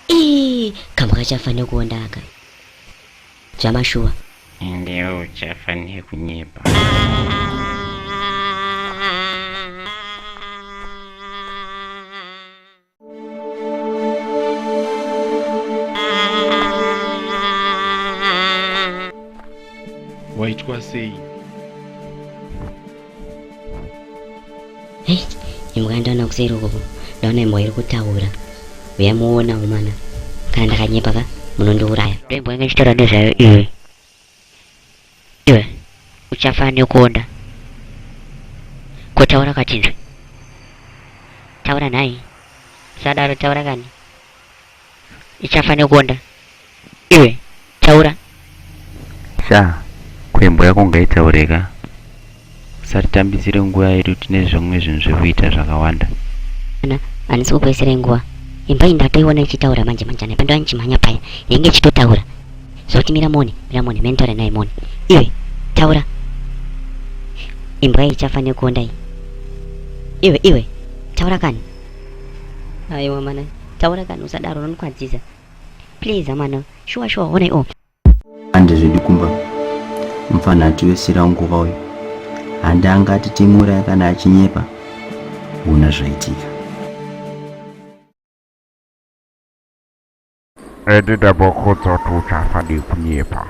Ii, kambwa kachafa nekuonda aka zvamashuwa. Ndiwe uchafa nekunyepa. Waitwa sei? Hey, imbwa yandaona kuseri uko ndaona imbwa iri kutaura. Uya muona umana. Kana ndakanyepa ka munondiuraya. Ndo imbwa yanga ichitaura nezvayo iwe. Iwe uchafa nekuonda. Ko taura katinzwe. Taura nhai. Sadaro taura kani. Ichafa nekuonda. Iwe taura. Sha, ko imbwa yako ngaitaure ka. Usatitambisire nguva yedu tine zvimwe zvinhu zvekuita zvakawanda. Ana, handisi kukuisirai nguva. Imba iyi ndatoiona ichitaura manje manjana pandava ndichimhanya paya. Yainge ichitotaura. Zvokuti mira muone, mira muone, mira nditaure naye muone. Iwe, taura. Imbwa iyi ichafa nekuonda iyi. Iwe, iwe, taura kani. Aiwa mana, taura kani usadaro unondikwadzisa. Please amana, shuwa shuwa honai oh. Hande zvedu kumba. Mfana atiwesera nguva uyu. Hande angati timuuraya kana achinyepa. Huna zvaitika. Ende ndambokuudza kuti uchafa nekunyepa.